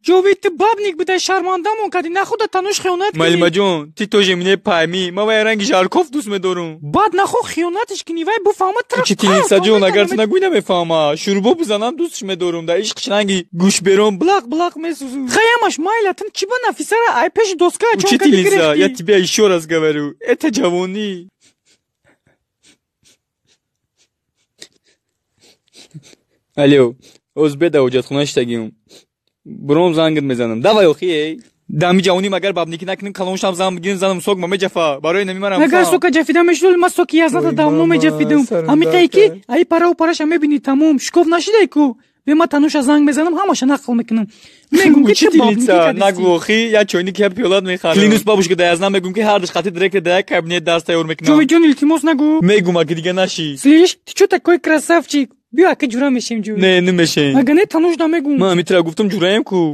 Ҷовид, ту бабник будай, шармандамон кардӣ, нахуда тануш хиёнат кунӣ. Малимаҷон, ты тоже мне пойми, ман вай ранги Жарков дӯст медорам. Баъд нахо хиёнатиш кунӣ, вай буфаҳма тра. Учительница ҷон, агар ту нагӯй, намефаҳма. Шӯрбо бизанам, дӯстш медорам. Дар ишқш ранги гӯшберон блақ блақ месӯзум. Хаямаш майла, тун чӣ ба Нафисара ай пеши доска чон кардӣ? Учительница, я тебя еще раз говорю, это ҷавонӣ. Алло, озбе да ҳоҷатхона шитагим. Буром, зангит мезанам. Давай, охи, эй. Дами ҷавоним агар бабникӣ накунем, калоншам зан бигирим, занам сок ма меҷафа. Барои нами марам. Агар сока ҷафида мешуд, ма соки язната давно меҷафидам. Ҳамиқае ки аи параву параша мебинӣ, тамом. Шикоф нашидай ку. Бе, ма тануша занг мезанам, ҳамаша нақл мекунам. Мегум ки ту бабникӣ Учительница, кардисти. нагу, охи, я чойник, я пиёлат мехарам. Клянусь, бабушка, да язнам мегум ки ҳардуш қати директор да як кабинет дарс тайёр мекунам. Ҷовидҷон, илтимос, нагу. Мегум, аки дига наши. Слышь, ты чё такой красавчик? Биё, ака, ҷура мешем, ҷовид. Не, намешем. Ага не, тануш да мегум. Ман ҳамитра гуфтам, ҷураем ку.